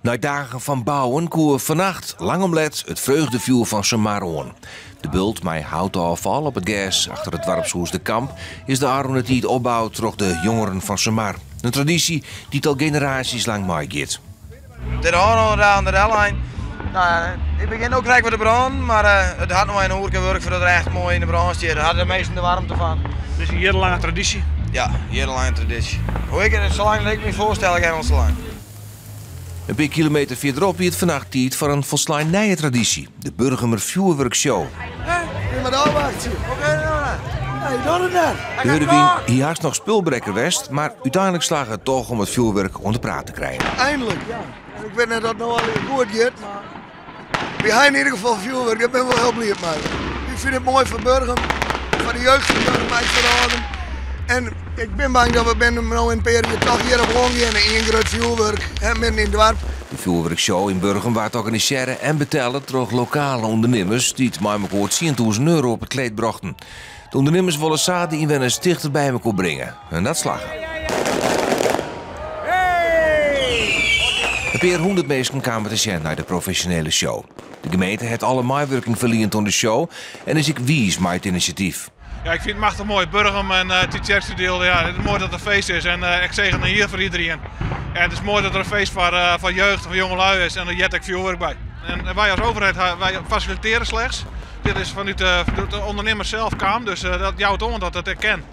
Nei dagen fan bouwen koe fannacht lang om let it freugdefjoer fan Sumar oan. De bult mei houtôffal op it gers achter it doarpshûs De Kamp is de ôfrûne tiid opboud troch de jongeren fan Sumar. In tradysje dy't al generaasjes lang meigiet. De ôfrûne dagen der dellein. Nou ja, ik begjin no krekt wat te brânen, mar it hat noch in oerke wurk foardat er echt moai yn de brân stiet. Dêr ha de minsken de waarmte fan. Dit is in jierrenlange tradysje? Ja, jierrenlange tradysje. Hoe ik it, salang ik my foarstelle kin al sa lang. In pear kilometer fierderop wie it fannacht tiid foar in folslein nije tradysje, de Burgumer Fjoerwurkshow. De hurde wyn hie hast noch spulbrekker west, mar úteinlik slagge it toch om it fjoerwurk oan de praat te krijen. Eindelijk, ja. En ik wit net oft it no allegear goed giet, mar wy ha yn ieder gefal fjoerwurk, dêr bin ik wol hiel bliid mei. Ik fyn it moai foar Burgum, foar de jeugd fan Burgum, ek foar de âlden. En ik bin bang dat we binnen no in pear jier toch hjir op oangean, ien grut fjoerwurk, hè, midden yn it doarp. De fjoerwurkshow yn Burgum waard organisearre en betelle troch lokale ûndernimmers dy't mei mekoar 10,000 euro op it kleed brochten. De ûndernimmers wolle sa de ynwenners tichter by mekoar bringe en dat slagge. In pear hûndert minsken kamen te sjen nei de profesjonele show. De gemeente hat alle meiwurking ferliend oan de show en is ek wiis mei it inisjatyf. Ja, ik fyn it machtich moai. Burgum en uh, Tytsjerksteradiel, ja, it is moai dat der feest is. En ik segen in jier foar iderien. En it is moai dat der in feest foar, foar jeugd, foar jongelui is. En der heart ek fjoerwurk by. En wy as overheid, wy fasilitearje slechts. Dit is fanút de, de ûndernimmers sels kaam, dus dat jout oan dat it ek kin.